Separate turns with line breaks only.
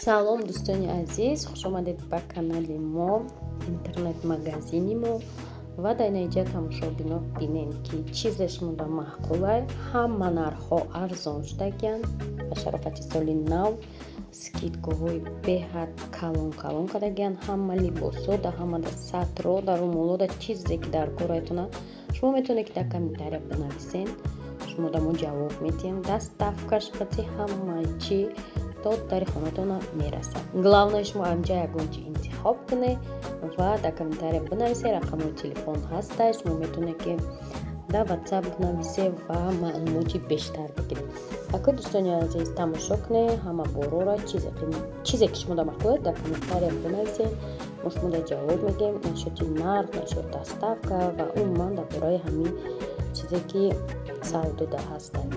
Салом, дӯстони азиз, хушомадед ба канали мо, интернет-магазини мо. Ва дар инҷа, тамошобино, бинем, ки чизе шумода маъқулай. Ҳама нархҳо арзон шудагиянд. Ба шарофати соли нав скидкаҳои беҳад калон калон кардагиянд. Ҳама либосо да, ҳамада сатро да, румоло да, чизе ки дар корайтона, шумо метавонед, ки дар комментария бинависен, шумо да мо ҷавоб медиҳем. Доставкаш қати ҳамаи чӣ то дари хонатона мерасад. Главное, шумо амҷа ягон чи интихоб кунед ва дар комментария бинависед. Рақамҳои телефон ҳаста, шумо метавонед, ки дар WhatsApp бинависед ва маълумоти бештар бигиред. Ака, дӯстони азиз, тамошо кунед ҳама борора. Чизе ки шумо да маъқулад, дар комментария бинависед, мо шумода ҷавоб медиҳем насчёти нарх, насчёти доставка ва умуман дар бораи ҳамин чизе, ки савдода ҳастанд.